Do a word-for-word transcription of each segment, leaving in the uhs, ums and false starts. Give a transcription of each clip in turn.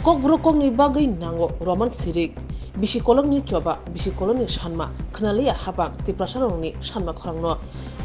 Kokborok kokni bagwi nango Roman sirik. Bisi kolokni choba, bisi kolokni sanma, khwnaliya hapang Tiprasarokni sanma khorangno.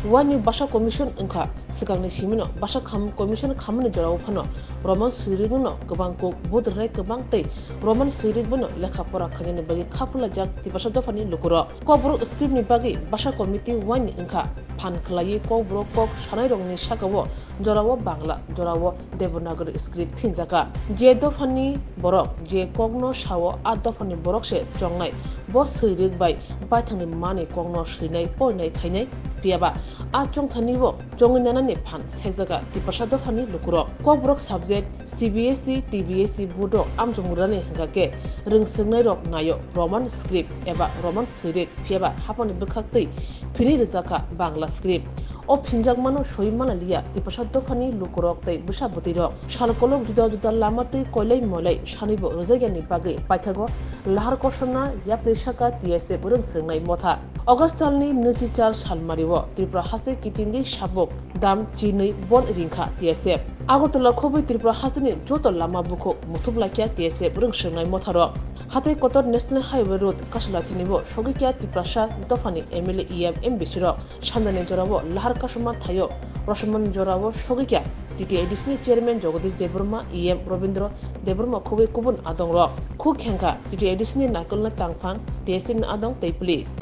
Waini Basa Commission wngkha, swkangni simino Basa kham-, Commission khamani jorao phano Roman swirikno kwbang kuk vote rwnai kwbang tei Roman swirik bono lekha pora khainani bagwi kha phulaijak Tiprasa dophani lukurok. Kokborok script ni bagwi Basa Committee waini wngkha, phan khlaiwi Kokborok kok sanairokni sakao jorao Bangla, jorao Devanagari script phinjakha. Je dophani borok je kokno sao, a dophani borok se chongnai. Bo swirik bai baithangni mani kokno swinai, porinai khainai, phiyaba a chongthani bo chongwi nanani phan sekjakha Tiprasa dophani lukurok. Kokborok subject C B S E, T B S E board o amchomrani hwnkha khe rwngswknairok naio Roman script eba Roman swirik, phiyaba haponi bwkhak twi phini rwjakha Bangla script. O phinjakmano soi manaliya Tiprasa dophani lukurok tei bwsa bwtwirok. Sal kolok juda juda lama twi koilai moilai sanwibo rwjakyani bagwi paithago lahar kosorna yapri saka T S F rwngswknai motha. August talni nwichichar salmario Tripura haste kitingwi sabuk dam chinwi bon ringkha T S F. Agartala khobwi Tripura hasteni joto lama bukhuk muthub laikha T S F rwngswknai motharok. Hatai kotor National Highway Road Kasolathinibo sogwikha Tiprasa dophani M L A, E M, M B C rok. Sandani jorao lahar kasuma thaio, rosomani jorao sogwikha T T A D C ni chairman Jagadish Debbarma, E M Rabindra Debbarma khobwi kubun adongrok. Khuk khengkha T T A D C ni naikolna tangphang, T S F ni adong tei police.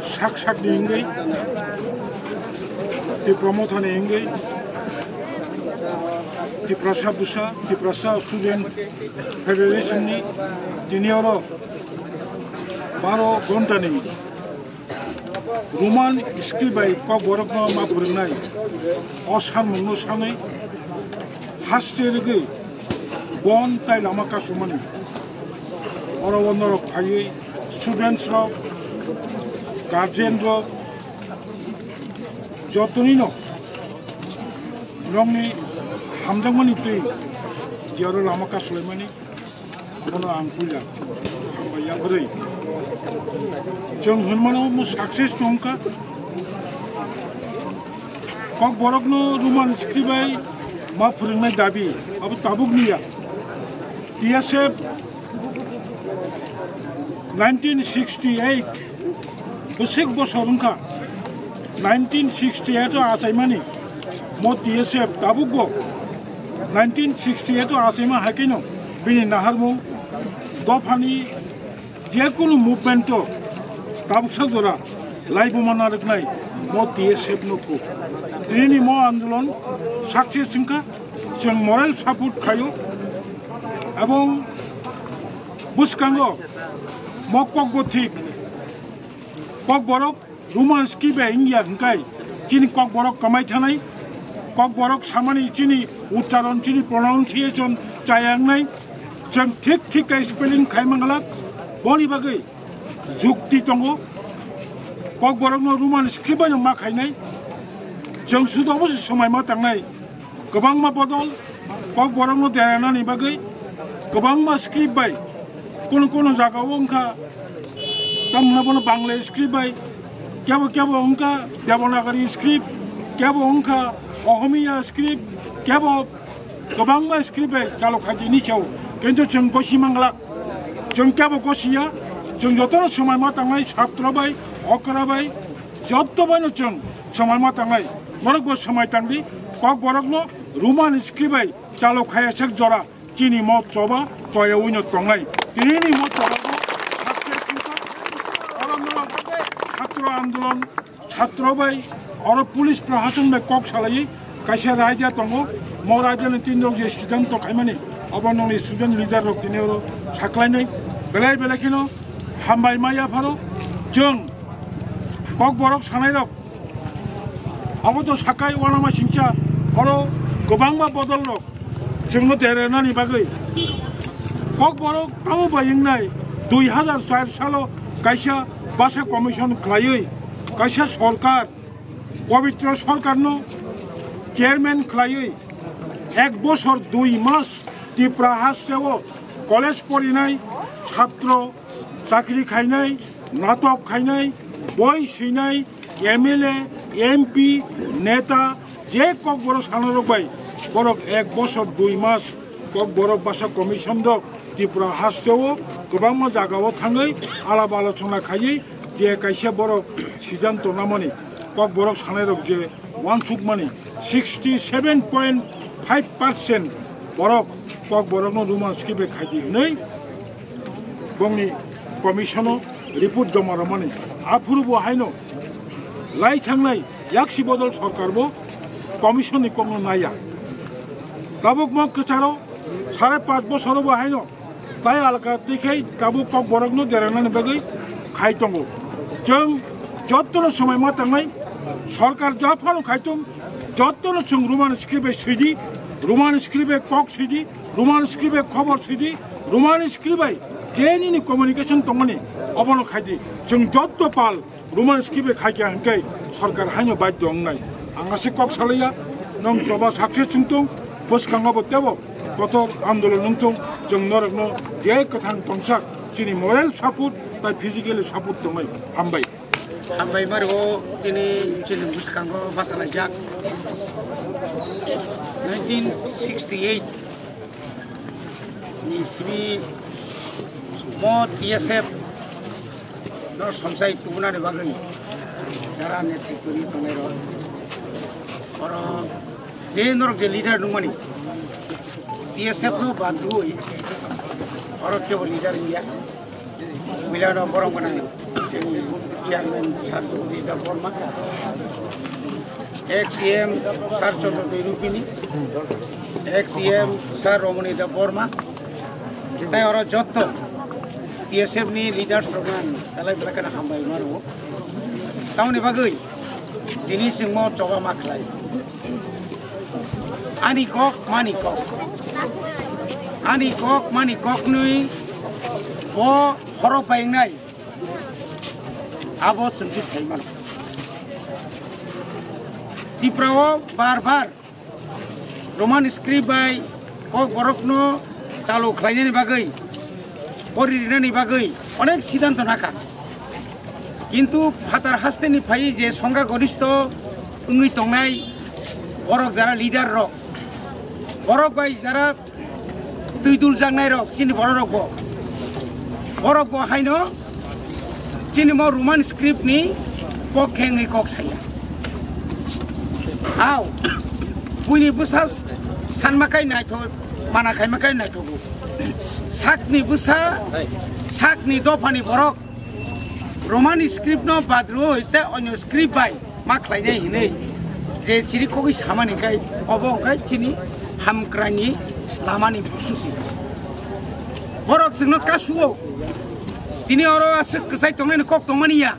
Sak sakni wngwi, Tipra Mothani wngwi, Tiprasa Busa, Tiprasa Student Federation ni tini oro baro ghonta ni Roman script bai Kokborokno ma phwrwngnai, o samungno sanwi haste rwgwi bon tai lama kasumani. Oro o norok phaiwi students rok, guardian rok, jotonino nokni hamjakmani twi je oro lama kasulaimani. Abono ang puila hambai yakarwi. Chwng hwnmano omo success tongkha. Kokborokno Roman script bai ma phwrwngnai dabi, abo tabukni ya. T S F nineteen sixty-eight bwswk bosor wngkha. Nineteen sixty-eight o achaimani mo T S F tabukbo nineteen sixty-eight o achaima hai kheno bini naharmung dophani jekunu movement o tabuksa jora laibuma narwknai mo T S F no kho. Tinini mo andolon success wngkha, chwng moral support khaio, ebong bwskango mo kokbo thik, Kokborok Roman script bai wngya hwnkhe chini Kokborok kwmai thanai, Kokborok samani chini uchcharon, chini pronunciation chaya wngnai, chwng thik thik khe spelling khai manglak, boni bagwi jukti tongo, Kokborokno Roman script bai no ma khainai, chwng sudo obo se swmai ma tangnai. Kwbangma bodol, Kokborokno deranani bagwi kwbangma script bai, kono kono jagao wngkha, tamni bono Bangla script bai, kebo kebo wngkha Devanagari script, kebo wngkha Ohomia script, kebo kwbangma script bai chalo khaidi ni sao, kintu chwng gosi manglak, chwng kebo gosiya, chwng jotono swmai ma tangnai, satro bai, okra bai, joto bai no chwng swmai ma tangnai, norok bo swmai tangdi, Kokborokno Roman script bai chalo khaya sek jora chini mo choba choyawi no tongnai. Tini ni mo choba bo hakhe kisa oro no chhatro andolon, chhatro bai oro police prohason bai kok salai kaisa raida tongo. Mo raida ni tin rok je student to khaimani obo nongni student leader rok tini oro saklainai belai belai kheno hambai maya pharo chwng Kokborok sanai rok Abo to sakai uanama singcha oro kwbangma bodol rok chwngno derenani bagwi. Kokborok tamo bai wngnai dui hazar char salo kaisa basa commission khlaiwi kaisa sorkar, pobitro sorkarno chairman khlaiwi ek bosor dui mas Tripura hasteo college porinai chhatro chakri khainai, natok khainai, boi swinai, M L A, M P, neta, je kokborok sanarok bai borok ek bosor dui mas Kokborok Basa Commission rok Tripura hasteo kwbangma jagao thangwi alap alochona khaiwi je kaisa borok siddhanto namani, Kokborok sanairok je uansukmani sixty seven point five percent borok Kokborokno Roman script bai khaidi hwnwi bongni commission-o report joma rwmani. Aphuru bo haino lai thangnai yaksi bodol sorkar bo commission ni kokno naiya. Tabuk mo kwcharo sare panch bosoro bo haino tai alka twi khai tabuk Kokborokno deranani bagwi khai tongo. Chwng jottono swmai ma tangnai sorkar ja phano khai tong, jottono chwng Roman script bai swidi, Roman script bai kok swidi, Roman script bai khobor swidi, Roman script bai je nini communication tongmani obono khaidi. Chwng jotto pal Roman script bai khaikha hwnkhe sorkar haino baidhyo wngnai. Ang aswk kok salaiya, nwng choba success wngtong, bwskango bo teibo kotor andolon wngtong, chwng norokno je kwthang tongsak chini moral support tai physically support tongnai. Hambai. Hambai maro tini chini bwskango bachalaijak. Nineteen sixty-eight ni simi mo T S F no somsai tubunani bagwi jara netritwni tongnai rok. Oro je norok je leader nungmani T S F no bandrui oro kebo leader wngya. Milano borok gwnang chini chairman Sir Jagadish Debbarma, ex E M Sir Chandra Debbarma, ex E M Sir Romani Debbarma, tai oro jotto T S F ni leaders rok ang talai belai kheno hambai mano. Tamoni bagwi tini chwngmo choba ma khlai. Ani kok, mani kok. Ani kok, mani kok nwi bo horo paingnai. Abo chwngsi saimano. Tripura o bar bar Roman script bai Kokborokno chalo khlainani bagwi, pori rinani bagwi onek siddhanto nakha. Kintu phatar hasteni phai je songha goristho wngwi tongnai borok jara leader rok, borok bai jara twi dul jaknai rok chini borok rok bo, borok bo haino chini mo Roman script ni pokhe wngwi kok saya. Au, buini bwsa sanma kai naithok, mana khaima kai naithogo. Sakni bwsa, sakni dophani borok Roman script no badroi tei onyo script bai ma khlainai hinwi je chiri kogwi samani kai obo wngkha chini hamkraini lamani bususi. Borok chwngno kasuo. Tini oro aswk kwchai tongnaini kok tongmani ya.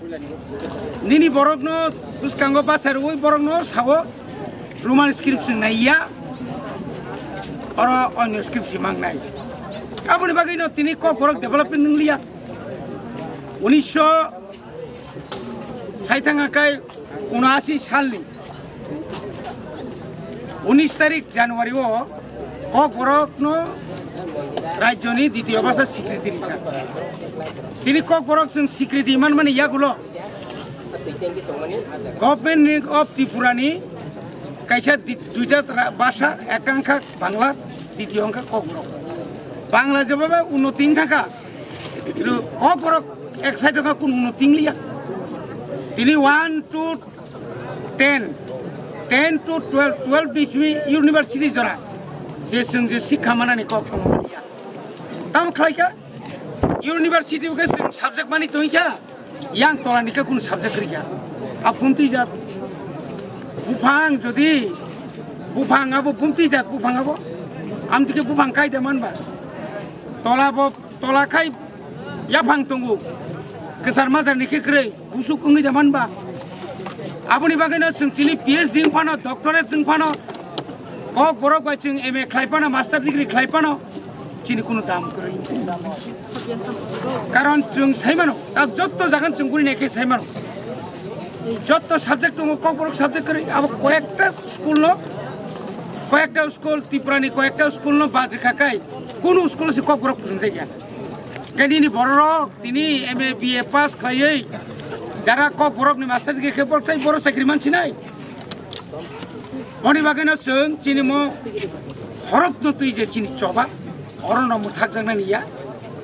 Nini borokno bwskango bachai rwui borokno sao Roman script chwng nai ya. Oro onyo script si mang nai. Aboni bagwi no tini kok borok development wng liya. Unisho saithang akai unashi salni unis tarik January o Kokborokno rajyoni ditiyo bhasha sikriti rikha. Tini Kokborok chwng sikriti manmani yagulo Government of Tripura ni kaisa di-, duita tra-, bhasha, ekta wngkha Bangla, ditiyo wngkha Kokborok. Bangla jebobe unnoti wngthangkha, Kokborok ek side wngkha, kunu unnoti wngliya. Tini one to ten, ten to twelve, twelve bismi university jora. Je chwng je sikha manani kok tongo. Tamo khlaikha, university o khe chwng subject mani tongkha, yang tola ni khe kunu subject rikha. A bumtwi jat. Buphang jodi, buphang abo bumtwi jat, buphang abo. Amtwi khe buphang kaida manba. Tola bo, tola khai yaphang tongo. Kwchar majak ni khe kwrwi. Busuk wngwi da manba. Aboni bagwino chwng tini P H D wng phano, doctorate wng phano, Kokborok bai chwng M A khlai phano, master degree khlai phano, chini kunu dam kwrwi. Karon chwng sai mano, tak jotto jagan chwng guri naikhe sai mano. Jotto subject tongo, Kokborok subject kwrwi, abo koyekta school no, koyekta school, Tripura ni koyekta school no bad rikha kai, kunu school se Kokborok phwrwngjakya. Khe nini bororok tini M A, B A pass khlaiwi jara Kokborokni master degree khe borok tei borok chakri mansinai. Boni bagwino chwng chini mo Borokno twi je chini choba, orono mwthakjaknani ya,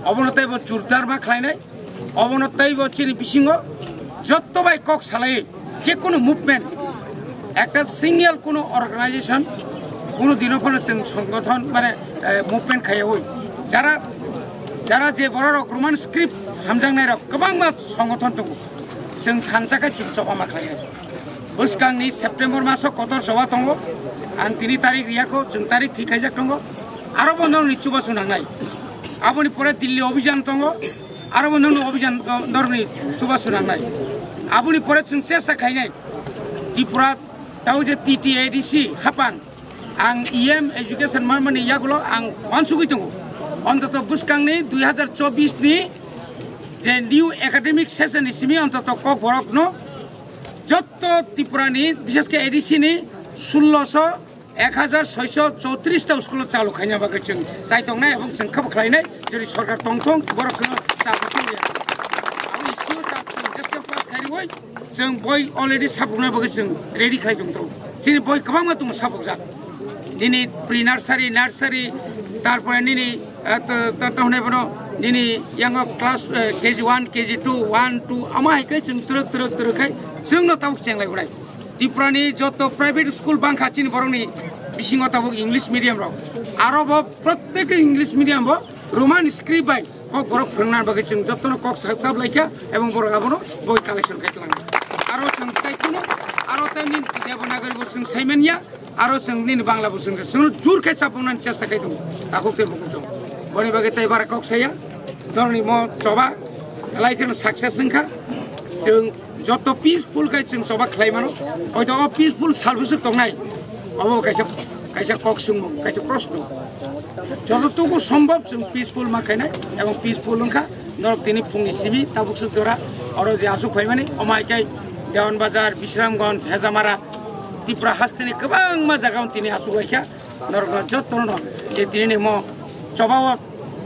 obono teibo jurdar ma khlainai, obono teibo chini bisingo jotto bai kok salai, je kono movement, ekta single kono organization, kono dino phano chwng songothon, mane, eh, movement khaiyaui, jara, jara je bororok Roman script hamjaknairok kwbangma songothon tongo, chwng thansa khe chwng choba ma khlainai. Bwskangni September maso kotor choba tongo. Ang tini tarik riyakho, chwng tarik thik khaijak tongo. Aro bo norokni chubachu nangnai. Aboni pore Delhi obhijan tongo. Aro bo norokni obhijan, norokni chubachu nangnai. Aboni pore chwng chesta khainai. Tripura tao je T T A D C hapan. Ang E M education manmani yagulo ang uansugwi tongo. Ontoto bwskangni dui hazar chobbish ni je new academic session ni simi ontoto kokborokno jotto Tripura ni, bishesh khe A D C ni sulloso ek hajar soiso choutrish ta school o chalu khaina bagwi chwng chai tongnai, ebong chwng khabo khlainai, jodi sorkar tongthong, borok chwngno chalu thung ya. Abo school o chwng just pass khairwi chwng boi already sabukna bagwi chwng ready khlai tong tongo. Chini boi kwbangma tongo sabukjak. Nini pre nursery, nursery, tarpore nini, eh, to, to, to hwnwi bono nini yango class, eh, K G one, K G two, one, two, ama hai khe chwng twrwk, twrwk, twrwk khai chwngno tabuk chenglai hwnai. Tripura ni joto private school bangkha chini borokni bisingo tabuk English medium rok. Aro bo protek English medium bo Roman script bai kok borok phwrwngna bagwi chwng jotono kok sa-, sap laikha ebong borok abono boi collection khai tlango. Aro chwng tai kuno, aro tai nini Devanagari bo chwng saimanya, aro chwng nini Bangla bo chwng, chwng jur khai chapnani chesta khai tongo. Takhuk tei bukhuk chwng. Boni bagwi tai bara kok saya. Dorni mo choba, belai kheno success wngkha. Chwng joto peaceful khai chwng choba khlai mano. Hoito o peaceful salbwswk tongnai. Obo kaisa, kaisa kok swngmung, kaisa proshno. Joto tuku sombhob chwng peaceful ma khainai, ebong peaceful wngkha. Norok tini phungni simi tabuk swk jora, oro je aswk phaimani, omo hai khe Dewan Bazar, Bisramganj, Hejamara, Tripura hasteni kwbangma jaga o tini aswk laikha. Norokno jotono je tini ni mo choba o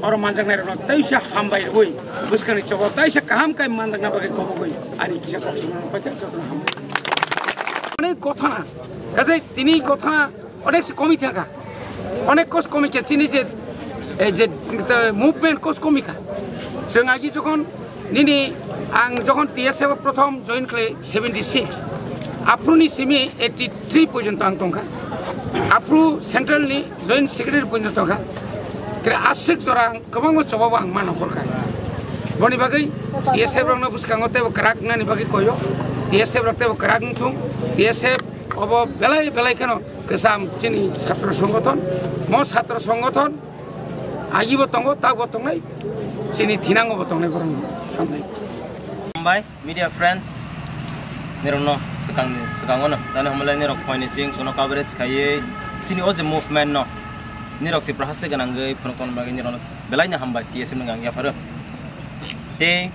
oro manjaknai rokno teisa hambai rwui, bwskangni choba o teisa kaham kai manjakna bagwi kobogwi ani kisa kok swmano paikha, jotono hambai. Ani gothana, kaje tini gothana Onek se komi thaka, onek kos komi khe chini je, eh, je, eh, movement kos komi kha. Chwng agi jokhon nini ang jokhon T S F o prothom join khle seventy six, aphuru ni simi eighty three porjonto ang tongkha. Aphuru central ni joint secretary porjonto tongkha. Kre aswk jora ang kwbangma choba bo ang ma nongkhor kha. Boni bagwi T S F rokno bwskango teibo kwrak wngnani bagwi koyo. T S F rok teibo kwrak wngthung. T S F obo belai belai kheno kwcham chini chhatro songgothon. Mo chhatro songgothon agibo tongo, takbo tongnai, chini thinangobo tongnai borokno. Hambai. Hambai. Media friends, nirokno swkangni, swkango no, tani hamle nirok phoini chwng chwngno coverage khaiwi chini o je movement no nirok Tripura haste gwnangwi phunuk tongna bagwi nirokno belaino hambai T S F ni gang yapharo. Tei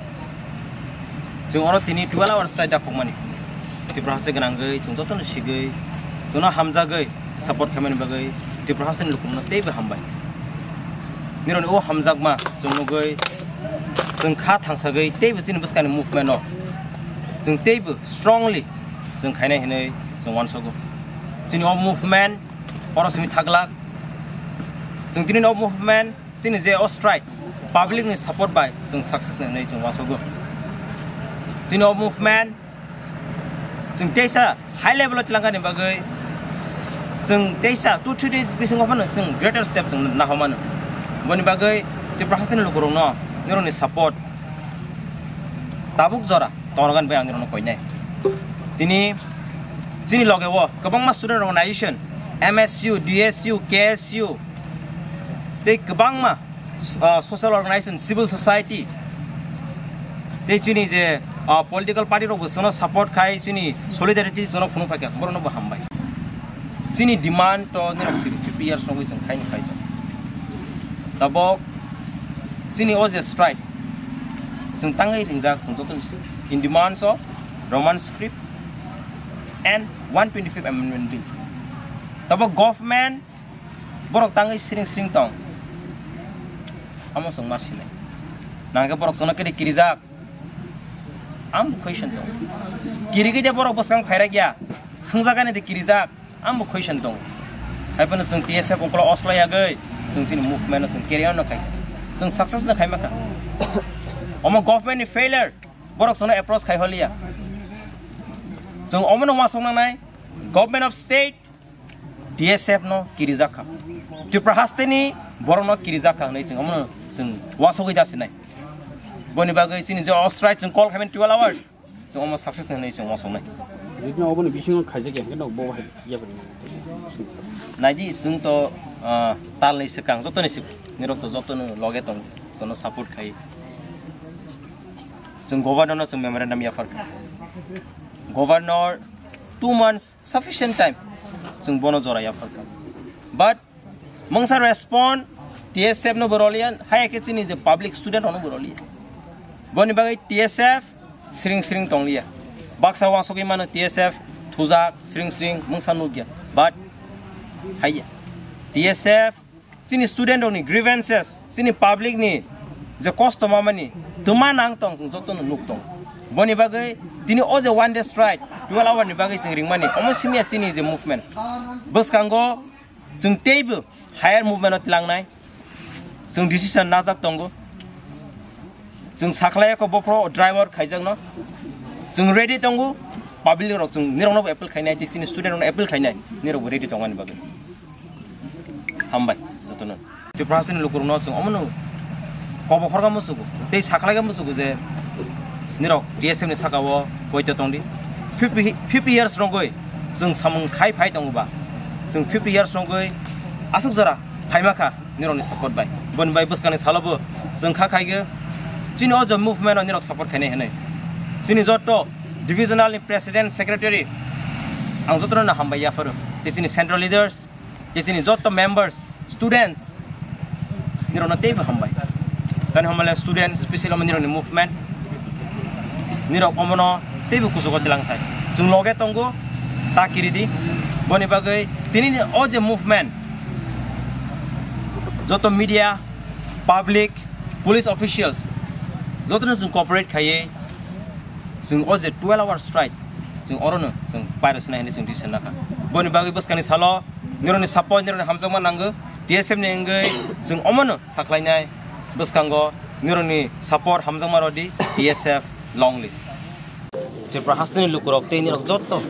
chwng oro tini twelve hours tai dakhokmani Tripura haste gwnangwi chwng jotono sigwi chwngno hamjagwi support khaimani bagwi Tripura hasteni lukurokno teibo hambai. Nirokni o hamjakma chwng nugwi chwng kha thangsagwi teibo chini bwskangni movement no chwng teibo strongly chwng khainai hinwi chwng uansogo. Chini o movement oro simi thaglak. Chwng tini o movement chini je o strike public ni support bai chwng success hinwi chwng uansogo. Chini o movement chwng teisa high level o twlangkani bagwi chwng teisa two three days bisingo phano chwng greater step chwng nahomano. Boni bagwi Tripura hasteni lukurokno nirokni support tabuk jora tongnagan bai ang nirokno koinai. Tini chini loge o kwbangma student organization, M S U, D S U, K S U tei kwbangma ah, social organization, civil society, tei chini je, ah, political party rok bo chwngno support khai, chini solidarity chwngno phunuk phaikha, borokno bo hambai. Chini demand to nirok sixty fifty years nogwi chwng khaini khai tongo. Tabok chini o je strike, chwng tangwi ringjak, chwng joto ni in demands of Roman script and one twenty-fifth Amendment Bill. Tabok government borok tangwi siring siring tong. Amo chwng ma sinai. Nangkhe borok chwngno kiri kirijak. Ang bo question tong. Kirigwi de borok bwskang phairakya. Swngjagani de kirijak. Ang bo question tong. Haiphano chwng T S F ungkolo oslai yagwi chwng chini movement no chwng carry on no khai. Chwng success no khai maka. Omo government ni failure, borok chwngno approach khai holiya. Chwng omo no wasok nangnai, government of state, T S F no kirijak kha. Tripura haste ni borok no kirijak kha hwnwi chwng omo no chwng wasogwi da sinai. Boni bagwi chini je strike chwng call khaimani twelve hours. Chwng omo success hwnwi chwng wasoknai. Jodi no oboni bisingo khaijak ya, hwnkhe no bo hai ya bani. Naidi chwng to, ah, tal ni swkang, joto ni swkang. Nirok to joto no loge tong, jono support khai. Chwng governor no chwng memorandum yaphar kha. Governor two months sufficient time. Chwng bono jora yaphar kha. But mungsa respond T S F no bo roliya, hai khe chini je public student rok no bo roliya. Boni bagwi T S F sring sring tongliya. Baksa wasogwi mano T S F thujak sring sring mungsa nukya. But haiya. T S F chini student rokni grievances, chini public ni je kosto mamani twma nang tong chwng joto no nuk tong. Boni bagwi tini o je one day strike twelve hour ni bagwi chwng ringmani omo simiya chini je movement. Bwskango chwng teibo higher movement o tlangnai. Chwng decision najak tongo. Chwng sakhlai ko bophro driver khaijakno. Chwng ready tongo. Public rok chwng nirokno appeal khainai, tei chini student rokno appeal khainai. Nirok ready tongmani bagwi. Hambai jotono. Tripura hasteni lukurokno chwng omono kobo khorga musugo. Tei sakhlai ga musugo je nirok T S F ni saka o poito tongdi. Fifty, fifty years rogwi chwng samung khai phai tongo ba. Chwng fifty years rogwi aswk jora phaima kha nirokni support bai. Boni bai bwskangni salobo chwng kha khaigwi chini o je movement o nirok support khainai hinwi. Chini joto divisional ni president, secretary ang jotono hambai yapharo. Tei chini central leaders, tei chini joto members, students, nirokno teibo hambai. Tani hambai student, special omo nirokni movement. Nirok omono teibo kuchugo tilang thai. Chwng loge tongo, ta kiridi. Boni bagwi tini o je movement, joto media, public, police officials, jotono chwng cooperate khaiwi, chwng o je twelve hour strike, chwng orono chwng pairo sinai hinwi chwng decision nakha. Boni bagwi bwskangni salo nirokni support, nirokni hamjakma nango, T S F ni wngwi chwng omono sakhlainai bwskango nirokni support hamjakma rodi T S F long live. Tripura hasteni lukurok tei nirok joto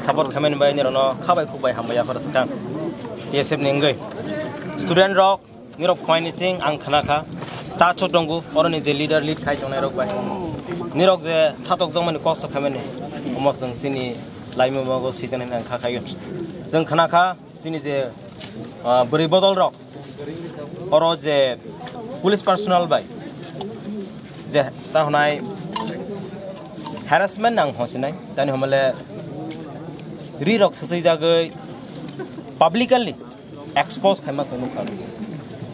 support khaimani bai nirokno khabai khukbai hambai yaphar swkang T S F ni wngwi. Student rok nirok phaini sing ang khna kha. Ta chwng tongo, oroni je leader lead khai tongnai rok bai. Nirok je satok jongmani kok sa khaimani, omo chwng chini laimung bago swijani ang kha khaio. Chwng khna kha chini je, ah, bwrwi bodol rok, oro je police personnel bai je ta hwnai harassment nang hosinai, tani homole ri rok swswijagwi publicly expose khaima chwng nukha.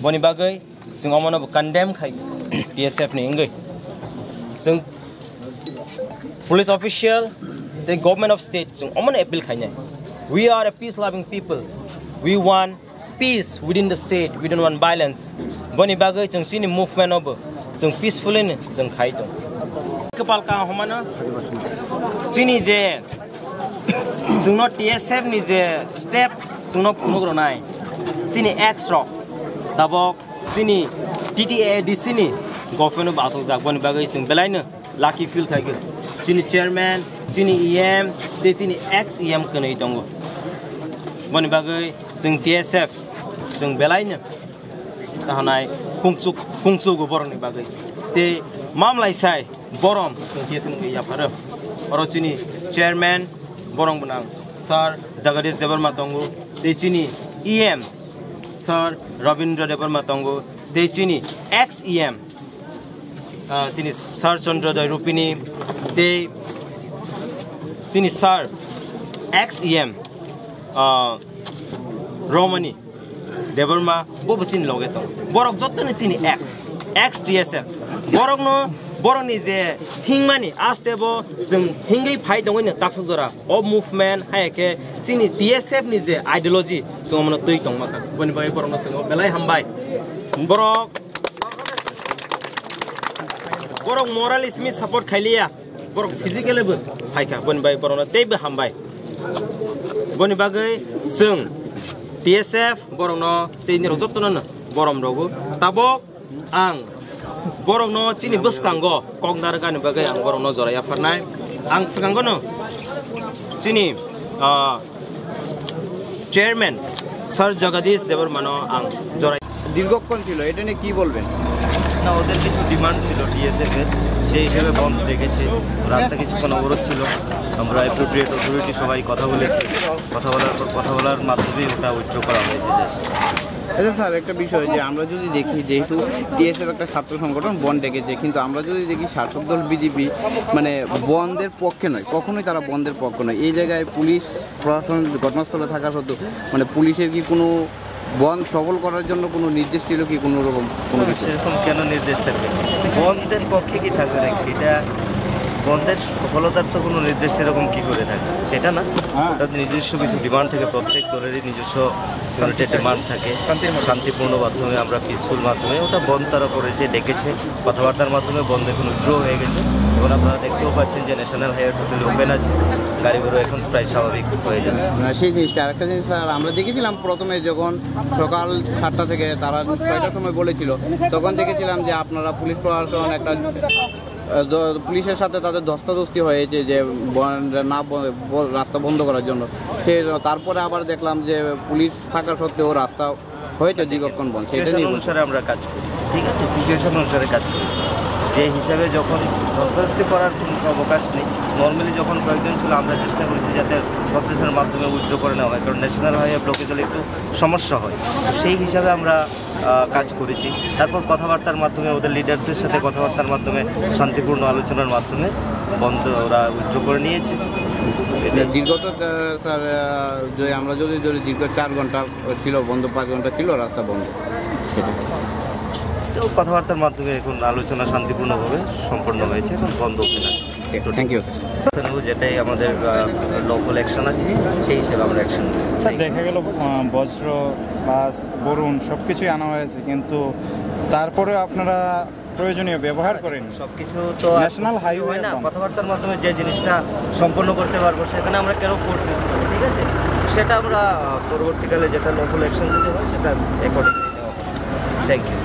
Boni bagwi chwng omono bo condemn khai T S F ni wngwi. Chwng police official tei government of state chwng omono appeal khainai. We are a peace loving people. We want peace within the state. We don't want violence. Boni bagwi chwng chini movement obo chwng peacefully ni chwng khai tong. Kwpal ka homano chini je chwngno T S F ni je step chwngno phunuk rwnai, chini ex rok tabok chini T T A A D C ni government o bo achukjak, boni bagwi chwng belaino lucky feel khaikhe. Chini chairman, chini E M tei chini ex E M kwnwi tongo, boni bagwi chwng T S F chwng belaino. Tahanai khungchuk, khungchugo borokni bagwi. Tei mamlai sai borom chwng T S F wngwi yapharo. Oro chini chairman borok gwnang Sir Jagadish Debbarma tongo, tei chini E M Sir Rabindra Debbarma tongo, tei chini ex E M, ah, chini Sir Chandra Dai Rupini, tei chini Sir ex E M, ah, Romani Debbarma, bo bo chini loge tong. Borok jottoni chini ex, ex T S F. Borokno, borokni je hingmani, aste bo chwng hingwi phai tongwi no taksok jora. O movement hai khe chini T S F ni je ideology, chwng omono twi tongma kha. Boni bagwi borokno chwng belai hambai. Borok, borok morally simi support khailiya. Borok physically bo phaikha, boni bai borokno teibo hambai. Boni bagwi chwng T S F borokno tei nirok jotono no borom rogo. Tabok ang borokno chini bwskango kok narwkani bagwi ang borokno jora yapharnai. Ang swkango no chini, ah, chairman Sir Jagadish Debbarmano ang jora দীর্ঘক্ষণ ছিল, এটা নিয়ে কি বলবেন? না, ওদের কিছু ডিমান্ড ছিল টিএসএফ এর, সেই হিসেবে বন্ধ ডেকেছে। রাস্তা কিছুক্ষণ অবরোধ ছিল, আমরা অ্যাপ্রোপ্রিয়েট অথরিটি সবাই কথা বলেছি। কথা বলার পর, কথা বলার মাধ্যমেই ওটা উইথড্র করা হয়েছে জাস্ট। আচ্ছা স্যার, একটা বিষয় যে আমরা যদি দেখি, যেহেতু টিএসএফ একটা ছাত্র সংগঠন, বন্ধ ডেকেছে, কিন্তু আমরা যদি দেখি শাসক দল বিজেপি মানে বন্ধের পক্ষে নয়, কখনোই তারা বন্ধের পক্ষ নয়। এই জায়গায় পুলিশ প্রশাসন ঘটনাস্থলে থাকা সত্ত্বেও মানে পুলিশের কি কোনো বন্ধ সফল করার জন্য কোনো নির্দেশ ছিল কি, কোনো রকম কোনো না, কিছু? সেরকম কেন নির্দেশ থাকবে? বন্ধের পক্ষে কি থাকবে নাকি? এটা বন্ধের সফলতার তো কোনো নির্দেশ সেরকম কি করে থাকে, সেটা না। হ্যাঁ। অর্থাৎ নিজস্ব কিছু ডিমান্ড থাকে, প্রত্যেক দলেরই নিজস্ব সিকিউরিটি ডিমান্ড থাকে। শান্তির মাধ্যমে। শান্তিপূর্ণ মাধ্যমে, আমরা পিসফুল মাধ্যমে ওটা বন্ধ তারা করেছে, ডেকেছে, কথাবার্তার মাধ্যমে বন্ধ এখন উইথড্র হয়ে গেছে। এখন আপনারা দেখতেও পাচ্ছেন যে ন্যাশনাল হাইওয়ে টোটালি ওপেন আছে, গাড়ি ঘোড়া এখন প্রায় স্বাভাবিক হয়ে যাচ্ছে। না, সেই জিনিসটা আরেকটা জিনিস স্যার, আমরা দেখেছিলাম প্রথমে যখন সকাল সাতটা থেকে তারা ছয়টার সময় বলেছিল, তখন দেখেছিলাম যে আপনারা পুলিশ প্রশাসন একটা, আহ, দ-, পুলিশের সাথে তাদের ধস্তাধস্তি হয়েছে যে বন-, না ব-, ব-, রাস্তা বন্ধ করার জন্য। সে তারপরে আবার দেখলাম যে পুলিশ থাকা সত্ত্বেও রাস্তা হয়েছে দীর্ঘক্ষণ বন্ধ, সেটা সিচুয়েশন নিয়ে বলছি। অনুসারে আমরা কাজ করি, ঠিক আছে? সিচুয়েশন অনুসারে কাজ করি। যে হিসাবে যখন ধস্তাধস্তি করার কোনো অবকাশ নেই, নর্মালি যখন কয়েকজন ছিল, আমরা চেষ্টা করেছি যাতে প্রসেসের মাধ্যমে উইথড্র করে নেওয়া হয়, কারণ ন্যাশনাল হাইওয়ে ব্লকেজ হলে একটু সমস্যা হয়। তো সেই হিসাবে আমরা, আহ, কাজ করেছি। তারপর কথাবার্তার মাধ্যমে, ওদের লিডারদের সাথে কথাবার্তার মাধ্যমে, শান্তিপূর্ণ আলোচনার মাধ্যমে বন্ধ ওরা উইথড্র করে নিয়েছে। দীর্ঘত, আহ, স্যার, আহ, যে আমরা যদি ধরি দীর্ঘ চার ঘন্টা ছিল বন্ধ, পাঁচ ঘন্টা ছিল রাস্তা বন্ধ। সেটা। তো কথাবার্তার মাধ্যমে এখন আলোচনা শান্তিপূর্ণভাবে সম্পন্ন হয়েছে, এখন বন্ধ ওপেন আছে। Thank you, sir. তো যেটাই আমাদের, আহ, লফুল অ্যাকশন আছে, সেই হিসেবে আমরা অ্যাকশন নিই। স্যার, দেখা গেল, আহ, বজ্র, বাস, বরুণ সব কিছুই আনা হয়েছে, কিন্তু তারপরে আপনারা প্রয়োজনীয় ব্যবহার করেন। সবকিছু তো আর ন্যাশনাল হাইওয়ে হয় না, বন্ধ। কথাবার্তার মাধ্যমে যে জিনিসটা সম্পন্ন করতে পারবো, সেখানে আমরা কেন ফোর্স ইউজ করবো, ঠিক আছে? সেটা আমরা, আহ, পরবর্তীকালে যেটা লফুল অ্যাকশন যদি হয়, সেটা অ্যাকর্ডিংলি নেওয়া হবে। Thank you.